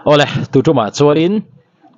Awle, tuṭumah chuanin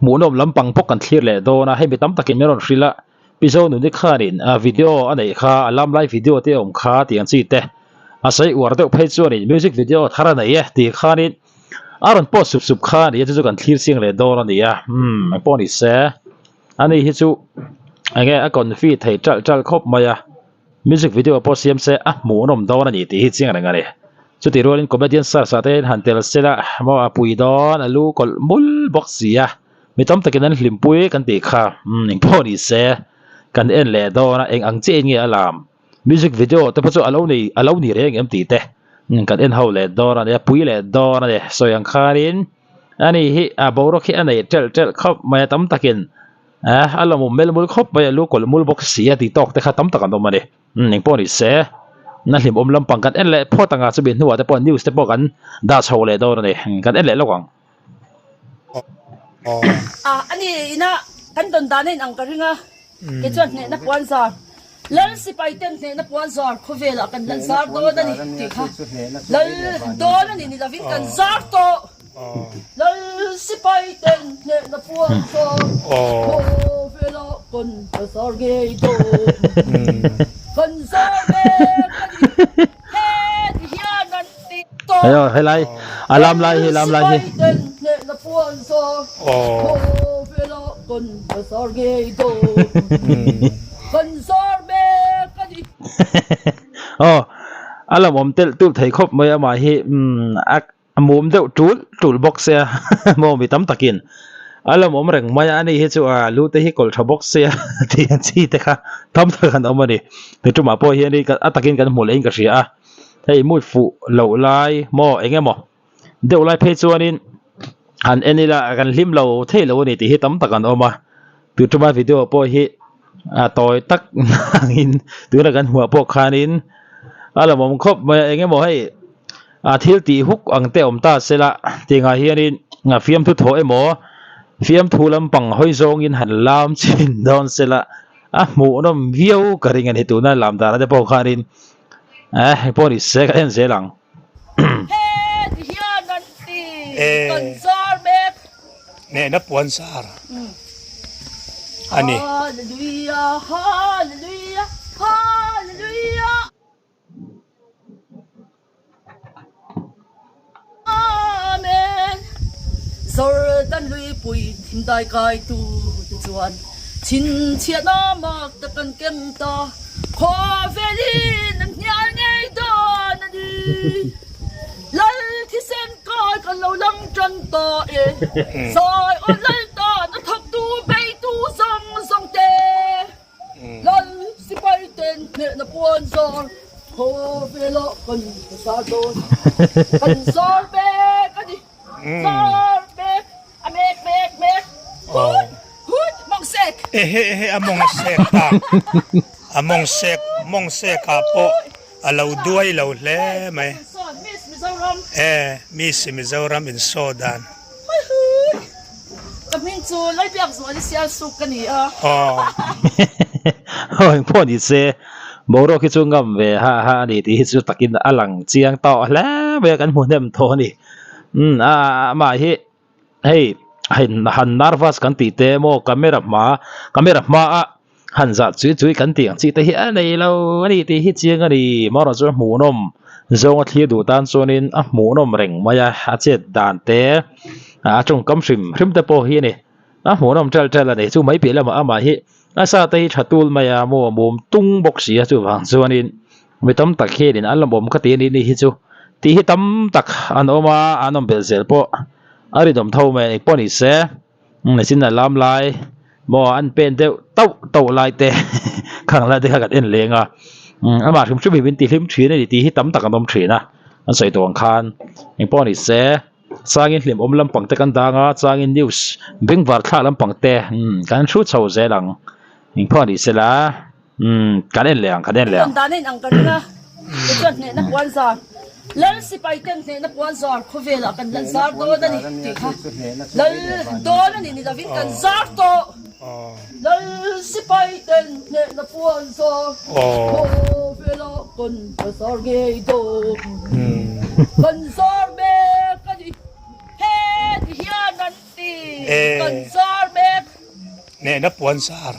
hmuhnawm lampang bawk kan thlir leh dawn a, hei mi tam takin min rawn hrilh a, Pi Zonuni khanin video a neih kha, a lam lai video te a awm kha tih ang chi te a sawi uar deuh phei chuanin music video thar a nei e tih khanin a rawn post sup sup kha a ni a, chu chu kan thlir chiang leh dawn a ni a, umm engpawh ni se ani hi chu enge a confi thei ṭalh ṭalh khawp mai a. Music video pawh siam se a hmuhnawm dawn a ni tih hi chiang reng a ni. Chutih rualin comedian stars ah te hian han tel sela maw a pui dawn a lu kawlh mul bawk si a, mi tam takin an hlimpui kan tih kha umm engpawh ni se kan en leh dawn a eng ang chiahin nge a lam music video te pawh chu a lo nei a lo ni reng em tih te kan en ho leh dawn a nia pui leh dawn a ni sawi ang khanin ani hi a boruak hi a nei telh telh khawp mai a tam takin. Eh, a lo mum mel mul khawp mai a, lu kawlh mul bawk si a tih tawk te kha tam tak an awm a ni. Umm engpawh ni se, na hlimawm lampang kan en leh phawt ang a, chumi hnuah te pawh news te pawh kan dah chho leh dawn a ni. Kan en leh lawk ang. A ani ina kan dawn dan a inang ka ring a, kei chuan hnehna puan zar, Lal sipai ten hnehna puan zar khawvelah kan la zar dawn a ni tih kha Lal dawn a ni ni lovin kan zar tawh. Lal sipai ten hnehna puan zar khawvelah kan la zar ngei dawn. Kan zar mek a ni heti hian an ti tawh. Ayo helai a lam lai hi lam lai hi. Lal sipai ten hnehna puan zar khawvelah kan la zar ngei dawn. Kan zar mek a ni. Aw a lamawm telh tulh thei khawp mai amah hi umm a A mum deuh tul tul bawk sia maw mi tam takin a lawmawm reng mai a ani hi chu a lu te hi kawlh tha bawk sia tih ang chi te kha tam tak an awm a ni nitumah pawh hian a takin kan hmuh lehin ka hria a hei mood fuh loh lai maw eng emaw deuh lai phei chuanin han en ila kan hlim lo thei lo a ni tih hi tam tak an awm a tutuma video pawh hi a tawi tak angin tuna kan hmuh pawh khanin a lawmawm khawp mai a eng emaw hei. A thil tih huk ang te awm ta sela tiangah hianin fiamthu thawh emaw fiamthu lampang hawi zawngin han lam chin dawn sela a hmuhnawm viau ka ring a ni tuna lam dan te pawh khanin eh engpawh ni se ka en zel ang. Heti hian an ti kan zar mek. Nehna puan zar a ni. Hallelujah Hallelujah Hallelujah. Amen. Jordan luipui thimdai kaitu te chuan chhinchhiahna mak tak an keng ta, khawvelin an hnial ngei dawn a ni. Lal thisen kai kan lo lang tan ta e, zai aw lal tan a thawktu beitu zawng zawng te. Lal sipai ten hnehna puan zar khawvelah kan zar dawn. Kan zar mek a ni. Zar mek a mek mek mek. Hut hut mawng sek. Ehe ehe a mawng a sek ta. A mawng sek mawng sek ah pawh a lo duai lo hle mai. Miss Mizoram. E Miss Mizoram in saw dan. Ka hming chu Lalbiak Zuali Sial Suk ka ni a. Aw engpawh ni se boruak hi chu ngam ve ha ha a ni tih hi chu takin a lang chiang tawh hle mai a kan hmu hnem tawh a ni. Umm a amah hi hei han nervous kan tih te maw camera hma camera hma a han zah chui chui kan tih ang chi te hi a nei lo a ni tih hi chiang a ni. Marawh chu a hmuhnawm zawnga thlir duh tan chuanin a hmuhnawm reng mai a a chet dan te a tawngkam hrim hrim te pawh hi a ni a hmuhnawm ṭalh ṭalh a ni chu mai piah lamah amah hi a sa te hi ṭha tul mai a maw a mum tung bawk si a chuvang chuanin mi tam tak hianin an lawmawm ka ti a ni ni hi chu tih hi tam tak an awm a an awm belh zel pawh a rinawm tho mai a engpawh ni se. Machine a lam lai maw an pen deuh tauh tauh lai te khang lai te kha kan en leng a amah hrim hrim hi min ti hlim thin a ni tih hi tam tak an awm thin a an sawi tawh ang khan engpawh ni se changin hlimawm lampang te kan dang a changin news bengvar thlak lampang te kan hrut chho zel ang engpawh ni se la kan en leh ang kan en leh ang. Dan a inang ka ring a, tichuan hnehna puan zar, Lal sipai ten hnehna puan zar khawvelah kan la zar dawn a ni tih kha Lal dawn a ni ni lovin kan zar tawh. Lal sipai ten hnehna puan zar khawvelah kan la zar ngei dawn. Kan zar mek a ni heti hian. Kan zar mek. Hnehna puan zar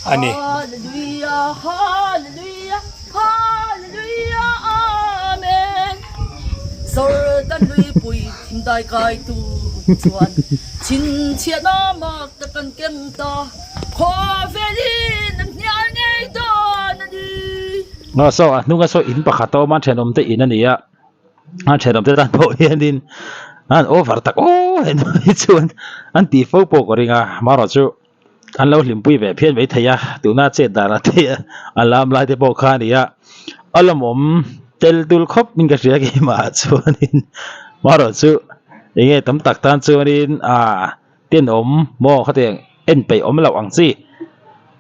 a ni. Hallelujah, hallelujah, hallelujah, amen. Jordan luipui thim dai kai tu chuan chhinchhiahna mak tak kan keng ta, khawvelin an hnial ngei dawn a ni. Aw saw a hnunga saw in pakhat a awm a thenawm te in a ni a. A thenawm te tan pawh hianin an over tak aw henu hi chuan an tih fo pawh ka ring a amaherawh chu an lo hlimpui ve phian mai thei a tuna chet dan ah te a lam lai te pawh kha a ni a a lawmawm tel tul khawp in ka hria keimah ah chuanin amaherawh chu enge tam tak tan chuanin ah tenawm maw khatiang en peih awm loh ang chi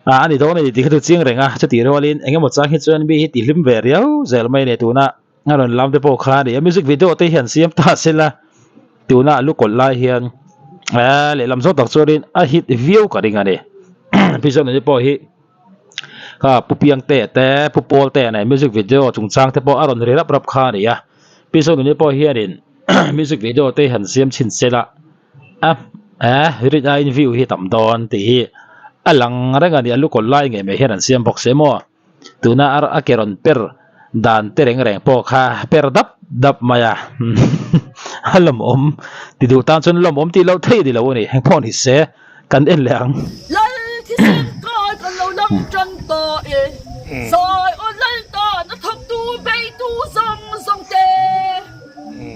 ah a ni dawn a ni tih kha chu chiang reng a chutih rualin engemaw chang hi chuan mi hi tihlim ve riau zel mai a ni tuna. A rawn lam te pawh kha a ni a music video te hian siam ta se la tuna a lu kawlh lai hian eh lehlam zawk tak chuanin a hit viau ka ring a ni Pi Zawk pawh hi kha Pu Piangte te Pu Pawl te nen music video chungchang te pawh a rawn ri rap rap kha a ni a Pi Zawk pawh hianin music video te han siam chhin se la a eh rin aiin view hi a tam dawn tih hi a lang reng a ni a lu kawlh lai ngei mai hian an siam bawk se maw. Tuna ar a ke rawn per dan te reng reng pawh kha per dap dap mai a, a lawmawm ti duh tan chuan lawmawm tih loh theih a ni lo a ni, engpawh ni se kan en leh ang. Lal thisen kai kan lo lang tan ta e, zai aw lal tan a thawktu beitu zawng zawng te,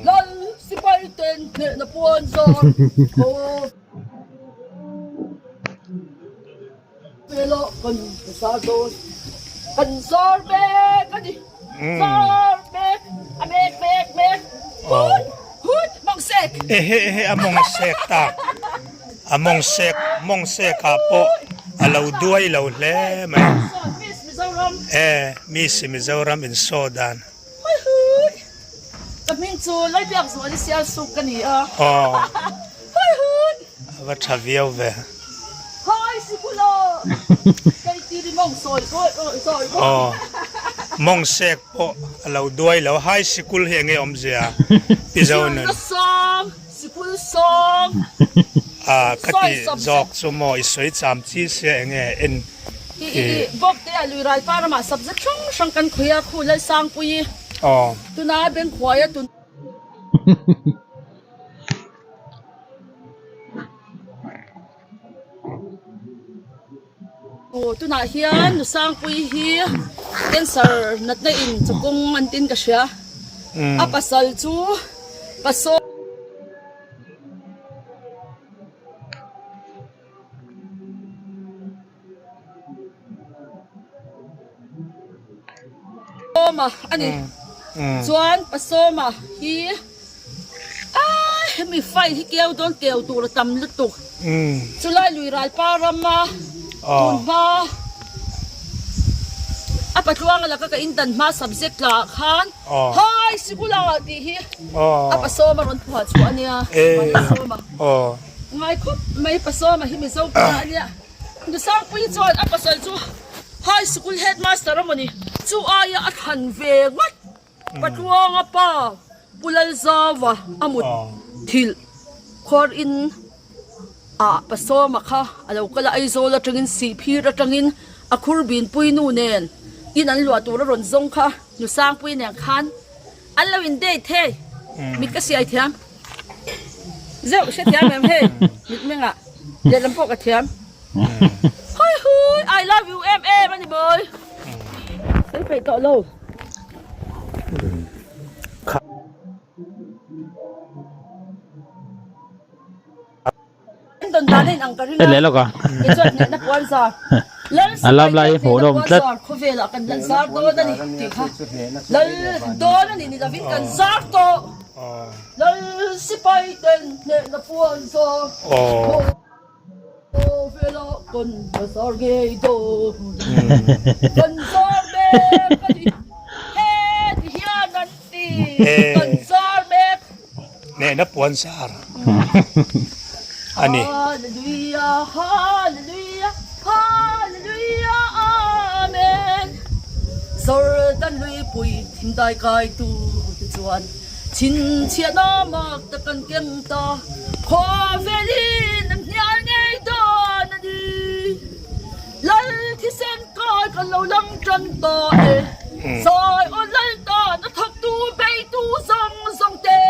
Lal sipai ten hnehna puan zar khaw. Ehe ehe a mawng a sek tak a mawng sek mawng sek ah pawh a lo duai lo hle mai e miss Mizoram in saw dan. Aw a va tha viau ve. Aw mawng sek pawh a lo duai lo high sikul hi enge awmzia pi Zonun. A ka ti zawk chu maw i sawi cham chi sia enge en I Bawktea lui ral pa ramah subject hrang hrang kan khawih a, khu Lalsangpuii tuna Bengkhuaia tun. Tunah hian Nusangpuii hi cancer natna in chawkawng an tin ka hria, a pasal chu Pasawm. Sawma a ni. Chuan Pasawma hi aaa hemi file hi keu dawn keu tur a tam lutuk. Chulai lui ralpa rama tun hma a patluanga laka ka indan hma subject tla ah khan Hai sikula tih hi a Pasawma rawn phuah chhuah a nia. Pasawma. Ngai khawp mai Pasawma hi Mizo pa a nia. Nusangpuii chuan a pasal chu High School Headmaster a mawni chu aia a thlan ve ngawt. Patluanga pa Pu Lalzauva a mut thilh khuar in ah Pasawma kha a lo kal a, Aizawl atangin Sihphir atangin a khur binpui nu nen in an luah tur a rawn zawng kha Nusangpuii nen khan an lo in date hei mit ka siai thiam. Zeuh hre thiam em hei mitmengah lehlam pawh ka thiam Hui hui I love you em em a ni mawi Sawi peih tawh lo. An dawn dan a inang ka ring a kei chuan hnehna puan zar Lal sipai te hnehna puan zar khawvelah kan la zar dawn a ni tih kha Lal dawn a ni ni lovin kan zar tawh Lal sipai ten hnehna puan zar khawvelah kan la zar ngei dawn kan zar mek a ni he ti hian an ti kan zar mek. Hnehna puan zar a ni. Hallelujah, hallelujah, hallelujah, amen. Jordan luipui thim dai kai tu te chuan. Chhinchhiahna mak tak kan keng ta, khawvelin an hnial ngei dawn a ni. Lal thisen kai kan lo lang tan ta e, Zai aw lal tan a thawktu beitu zawng zawng te.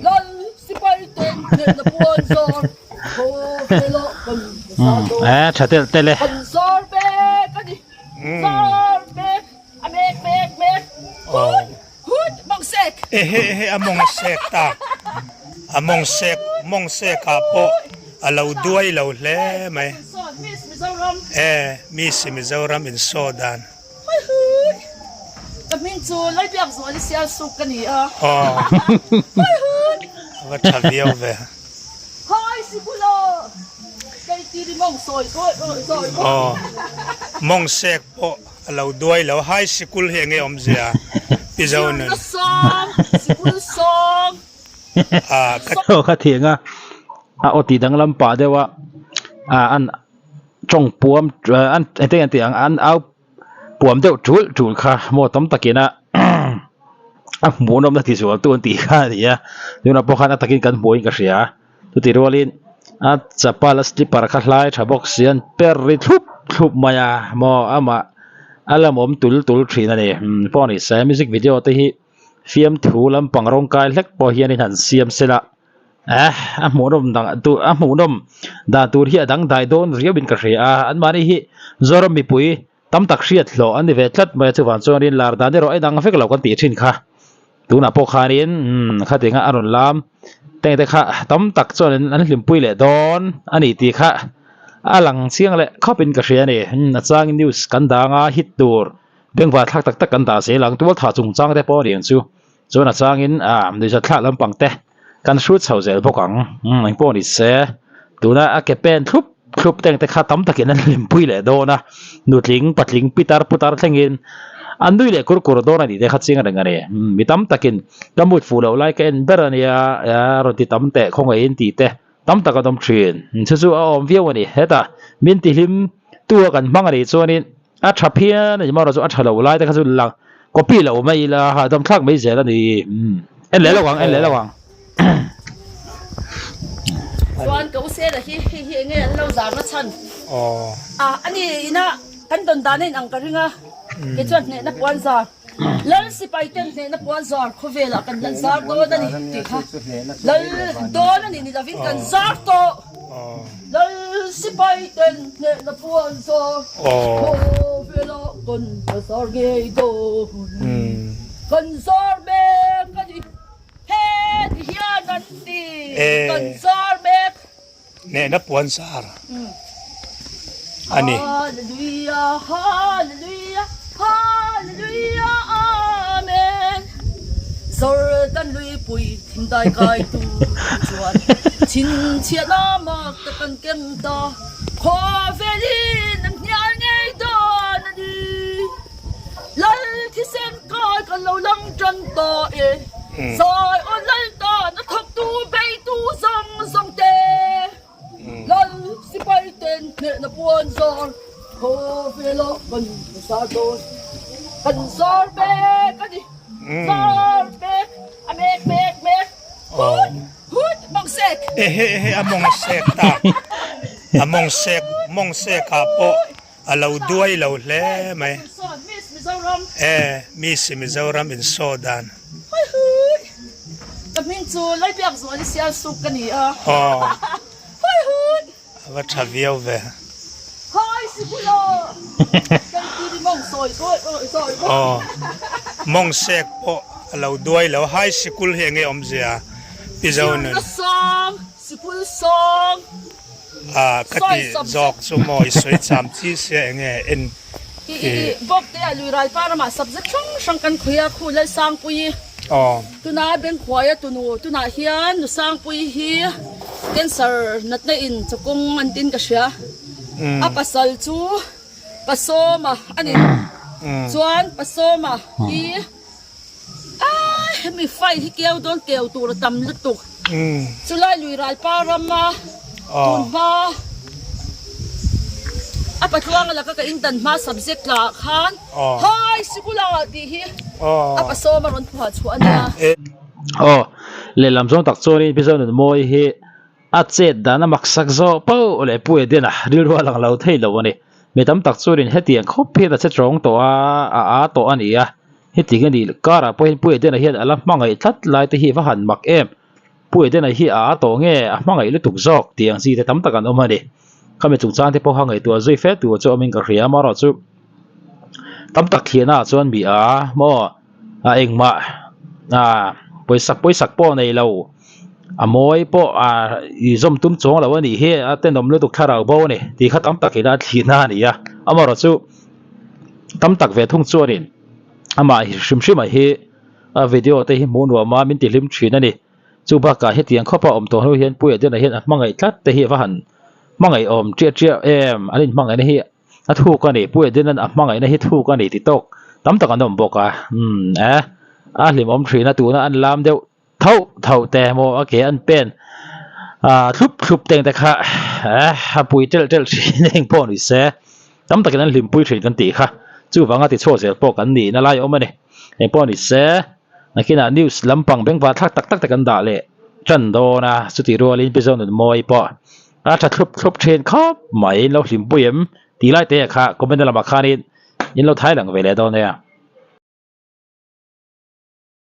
Lal sipai ten hnehna puan zar, khawvelah kan zar dawn. Eh, tha telh telh e. Kan zar mek a ni, zar mek. A mek mek mek hut hut mawng sek. Ehe ehe a mawng a sek ta. A mawng sek mawng sek ah pawh a lo duai lo hle mai. E Miss Mizoram in saw dan. Hui hui ka hming chu Lalbiak Zuali Sialsuk ka ni a. Aw Hui hui. A va tha viau ve. Hai sikul aw kei tiri mawng sawi sawi sawi. Aw mawng sek pawh A lo duai lo. High sikul hi enge awmzia Pi Zonun? Zirna sang, sikul sang. Ah, ka. Aw kha thiang a, a aw tih danglam pah deuh a, ah an tawng puam an engtin nge tih ang an au puam deuh tul tul kha maw tam takin a a hmuhnawmna ti zual tu an tih kha a ni a, tunah pawh khan a takin kan hmuhin ka hria. Chutih rualin a chapal a slipper kha hlai tha bawk si an per ri thlup thlup mai a maw amah a lamawm tul tul thin a ni umm pawh a ni se music video te hi fiamthu lampang rawng kai hlek pawh hian in han siam se la eh a hmuhnawm dang tur a hmuhnawm dan tur hi a dangdai dawn riau in ka hria a anmahni hi Zoram mipui Tam tak hriat hlawh an ni ve tlat mai a, chuvang chuanin lar dan erawh a inang vek lo kan tih thin kha. Tunah pawh khanin umm khatinga a rawn lam teng te kha tam tak chuan an hlimpui leh dawn a ni tih kha a lang chiang leh khawpin ka hria a ni. Umm a changin news kan dang a, hit tur bengvar thlak tak tak kan dah zel ang, tualthah chungchang te pawh a ni ang chu. Chuan a changin ah nuihzathlak lampang te kan hrut chho zel bawk ang. Umm engpawh ni se tuna a ke pen thlup thlup teng te kha tam takin an hlimpui leh dawn a, nutling patling pitar putar thlengin an nui leh kur kur dawn a nih te kha chiang reng a ni. Umm mi tam takin ka mut fuh loh lai ka en ber a nia rawn ti tam teh khawngaihin tih te tam tak an awm thin. Chu chu a awm viau a ni. Hetah min tihlim tu a kan hmang a nih chuanin A tha phian a ni maw chu a tha lo lai te kha chu lang copy lo mai ila hahdam thlak mai zel a ni en leh lo ang en leh lo ang. Chuan ka u Sela hi hei hi enge an lo zar na chhan a ani ina kan dawn dan a in ang ka ring a kei chuan hnehna puan zar Lal sipai ten hnehna puan zar khawvelah kan la zar dawn a ni tih kha Lal dawn a ni ni lovin kan zar tawh. Lal sipai ten hnehna puan zar khawvela kan la zar ngei dawn. Kan zar mek a ni, heti hian an ti, kan zar mek. Hnehna puan zar a ni. Hallelujah, hallelujah, hallelujah, amen. Jordan luipui Thingdai kai tu chuan chhinchhiahna mak tak kan keng ta, khawvelin an hnial ngei dawn a ni. Lal thisen kai kan lo lang tan ta e, zai aw lal tan a thawktu beitu zawng zawng te. Lal sipai ten hnehna puan zar khawvelah kan zar dawn, kan zar mek a ni, zar mek. A mek mek mek hut hut mawng sek. Ehe ehe a mawng a sek ta. A mawng sek mawng sek ah pawh a lo duai lo hle mai. E Miss Mizoram in saw dan. Hui hui ka hming chu Lalbiak Zuali Sialsuk ka ni a. Aw. Hui hui. A va tha viau ve. Hai sikul aw kan ti ri mawng sawi sawi sawi sawi. Aw mawng sek pawh a lo duai lo hai sikul hi enge awmzia Pi Zonun. Zirna sang sikul sang. Ah ka ti zawk chu maw i sawi cham chi sia enge en I i i bawk te ah lui ral pa ramah subject hrang hrang kan khawi a khu Lalsangpuii. Aw. Tuna Bengkhuaia tunu tunah hian Nusangpuii hi cancer natna in chawkawng an tin ka hria. A pasal chu Pasawma a ni. Chuan Pasawma hi aii hemi file hi keu dawn keu tur a tam lutuk. Chulai lui ralpa rama tunhma a patluanga laka ka indan hma subject tla ah khan Hai Sikula tih hi a pasawma rawn phuah chhuah a nia. Aw, lehlam zawng tak chuanin Pi Zonunmawii hi a chet dan a maksak zawh pauh leh Pu Edena rilru a lang lo thei lo a ni. Mi tam tak chuanin hetiang khawp hian a che tawng tawh a, a aa tawh a ni a. Hetiang a nih karah pawhin Pu Edena hian a la hmangaih tlat lai te hi va han mak em. Pu Edena hi a aa tawh nge a hmangaih lutuk zawk tih ang chi te tam tak an awm a ni. Khami chungchang te pawh kha ngaihtuah zui fe tur chu awmin ka hria amaherawhchu tam tak thliahna ah chuan mi a maw a engmah ah pawisa pawisak pawh nei lo a mawi pawh ah ih zawm tum chuang lo a nih hi a tenawm lutuk thlarau bo a ni tih kha tam tak ina a thliahna a ni a amaherawhchu tam tak ve thung chuanin amah hrim hrim ah hi a video te hi hmuh nuam a min ti hlim thin a ni. Chu bakah hetiang khawpa awm tawh hnu hian Puia Dena hian a hmangaih tlat te hi a va han hmangaih awm ṭiah ṭiah em, an inhmangaihna hi a thuk a ni, Puia Dena'n a hmangaihna hi thuk a ni ti tawk tam tak an awm bawk a, umm eh a hlimawm ṭhin a tuna an lam deuh thauh thauh te maw a ke an pen ah thlup thlup teng te kha eh a pui ṭelh ṭelh ṭhin eng pawh ni se tam takin an hlimpui ṭhin kan tih kha chuvanga tichhuak zel pawh kan nihna lai a awm a ni eng pawh ni se. Nakinah news lampang bengvar thlak tak tak te kan dah leh tan dawn a, chutih rualin Pi Zonunmawii pawh a tha thlup thlup thin khawp mai, in lo hlimpui em tih lai te kha comment lamah khanin in lo thai lang ve leh dawn nia.